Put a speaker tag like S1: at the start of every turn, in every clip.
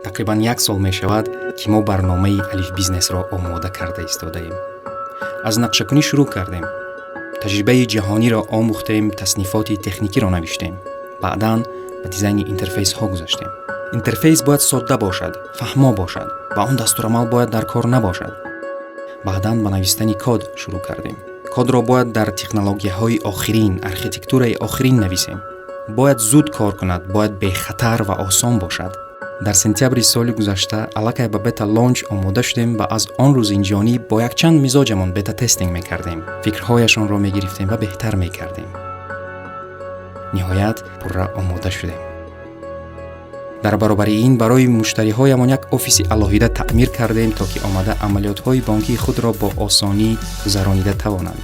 S1: Тақрибан як сол мешавад, ки мо барномаи Алиф Бизнесро омода карда истодаем. Аз нақшакунӣ шурӯъ кардем, таҷрибаи ҷаҳониро омӯхтем, таснифоти техникиро навиштем, баъдан ба дизайни интерфейсҳо гузаштем. Интерфейс бояд содда бошад, фаҳмо бошад ва он дастурамал бояд дар кор набошад. Баъдан ба навистани код шурӯъ кардем. Кодро бояд дар технологияҳои охирин, архитектураи охирин нависем. Бояд зуд кор кунад, бояд бехатар ва осон бошад. Дар сентябри соли гузашта аллакай ба beta launch омода шудем ва аз он рӯз инҷониб бо якчанд мизоҷамон beta testing мекардем, фикрҳояшонро мегирифтем ва беҳтар мекардем. Ниҳоят, пурра омода шудем. Дар баробари ин барои муштариҳоямон як офиси алоҳида таъмир кардем, то ки омада амалиётҳои бонкии худро бо осонӣ гузаронида тавонанд.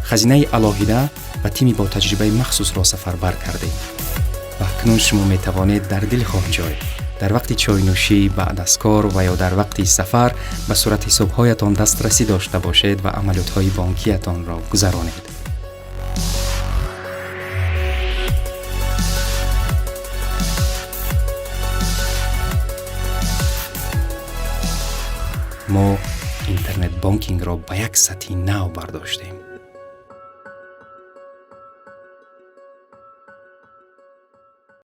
S1: Хазинаи алоҳида ва тими бо таҷрибаи махсусро сафарбар кардем ва акнун шумо метавонед дар дилхоҳ ҷой, дар вақти чойнӯшӣ, баъд аз кор ва ё дар вақти сафар ба суратҳисобҳоятон дастрасӣ дошта бошед ва амалиётҳои бонкиятонро гузаронед. Мо интернет-бонкингро ба як сатҳи нав бардоштем.